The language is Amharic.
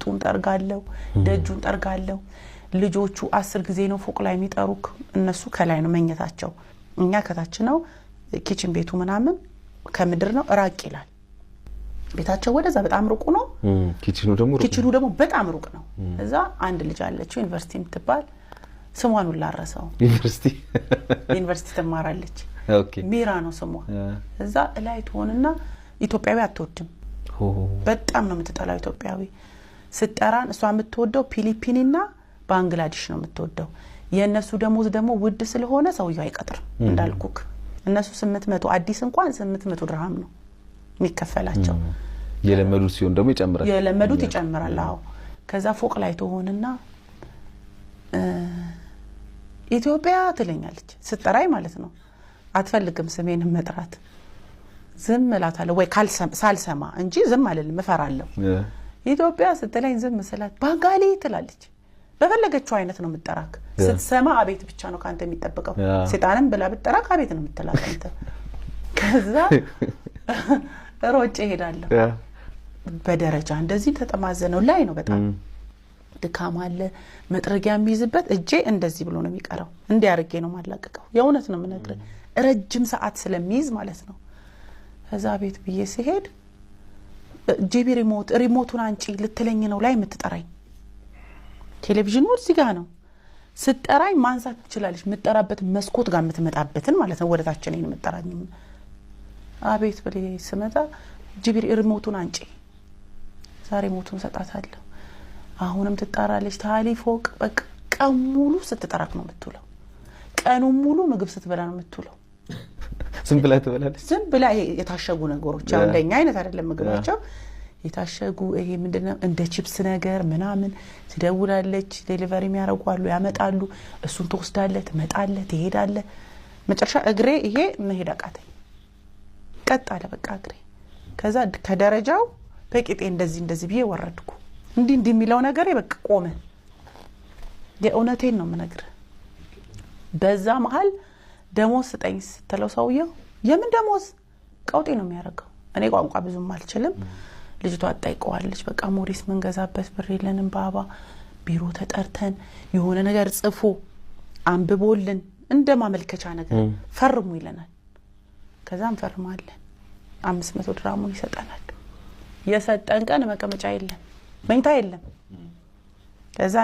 ውስጡን ጠርጋለሁ፣ ደጁን ጠርጋለሁ። ልጆቹ 10 ጊዜ ነው ፎቅ ላይ የሚጠሩክ። እነሱ ከላይ ነው መኝታቸው፣ እኛ ከታች ነው። Kitchen ቤቱ ምናምን ከምድር ነው፣ ራቅ ይላል። ቤታቸው ወደዛ በጣም ሩቁ ነው። Kitchen ኑ ደግሞ ሩቅ። Kitchen ኑ ደግሞ በጣም ሩቅ ነው። እዛ አንድ ልጅ አለችው ዩኒቨርሲቲ የምትባል፣ ስሟን ሁላ አልረሳውም። ዩኒቨርሲቲ? ዩኒቨርሲቲ ትማራለች። ሚራ ነው ስሟ። እዛ እላይ ትሆንና ኢትዮጵያዊ አትወድም። በጣም ነው የምትጠላው ኢትዮጵያዊ። ስጠራን እሷ የምትወደው ፊሊፒኒና ባንግላዴሽ ነው የምትወደው። የእነሱ ደሞዝ ደግሞ ውድ ስለሆነ ሰውየው አይቀጥርም። እንዳልኩክ እነሱ 800፣ አዲስ እንኳን 800 ድርሃም ነው የሚከፈላቸው። የለመዱት ሲሆን ደግሞ ይጨምራል። የለመዱት ይጨምራል። አዎ። ከዛ ፎቅ ላይ ትሆንና ኢትዮጵያ ትለኛለች ስጠራኝ ማለት ነው። አትፈልግም ስሜንም መጥራት። ዝም እላታለሁ ወይ ሳልሰማ እንጂ ዝም አልልም፣ እፈራለሁ። ኢትዮጵያ ስትለኝ ዝም ስላት ባንጋሊ ትላለች። በፈለገችው አይነት ነው የምጠራክ። ስትሰማ አቤት ብቻ ነው ከአንተ የሚጠበቀው። ሴጣንም ብላ ብጠራክ አቤት ነው የምትላት አንተ። ከዛ ሮጬ እሄዳለሁ። በደረጃ እንደዚህ ተጠማዘነው ላይ ነው፣ በጣም ድካም አለ። መጥረጊያ የሚይዝበት እጄ እንደዚህ ብሎ ነው የሚቀረው። እንዲህ አድርጌ ነው ማላቀቀው። የእውነት ነው የምነግርህ፣ ረጅም ሰዓት ስለሚይዝ ማለት ነው። ከዛ ቤት ብዬ ስሄድ جيبي remote፣ remote ኡን አንጪ ልትለኝ ነው ላይ የምትጠራኝ። ቴሌቪዥኑ እዚህ ጋ ነው። ስጠራኝ ማንሳት ትችላለች። የምጠራበት መስኮት ጋር የምትመጣበትን ማለት ነው። ወደ ታች እኔን የምጠራኝ፣ አቤት ብዬ ስመጣ جيبي remote ኡን አንጪ፣ ዛሬ remote ኡን ሰጣታለሁ። አሁንም ትጣራለች። تعالي ፎቅ በቃ ቀን ሙሉ ስትጠራክ ነው የምትውለው። ቀኑን ሙሉ ምግብ ስትበላ ነው የምትውለው። ዝም ብላ ትበላለች። ዝም ብላ ይሄ የታሸጉ ነገሮች፣ ያው እንደኛ አይነት አይደለም ምግባቸው። የታሸጉ ይሄ ምንድነው እንደ ቺፕስ ነገር ምናምን ትደውላለች። Delivery የሚያደርጉ አሉ፣ ያመጣሉ። እሱን ትወስዳለህ፣ ትመጣለህ፣ ትሄዳለህ። መጨረሻ እግሬ ይሄ መሄድ አቃተኝ። ቀጥ አለ በቃ እግሬ። ከዛ ከደረጃው በቂጤ እንደዚህ እንደዚህ ብዬ ወረድኩ። እንዲህ እንዲህ የሚለው ነገር በቃ ቆመ። የእውነቴን ነው የምነግርህ። በዛ መሀል ደሞዝ ስጠኝ ስትለው ሰውየው የምን ደሞዝ፣ ቀውጤ ነው የሚያደርገው። እኔ ቋንቋ ብዙም አልችልም። ልጅቷ ትጠይቀዋለች። በቃ ሞዴስ ምንገዛበት ብር የለንም ባባ፣ ቢሮ ተጠርተን የሆነ ነገር ጽፎ አንብቦልን እንደ ማመልከቻ ነገር ፈርሙ ይለናል። ከዛ እንፈርማለን። 500 ድራሙን ይሰጠናል። የሰጠን ቀን መቀመጫ የለም፣ መኝታ የለም። ከዛ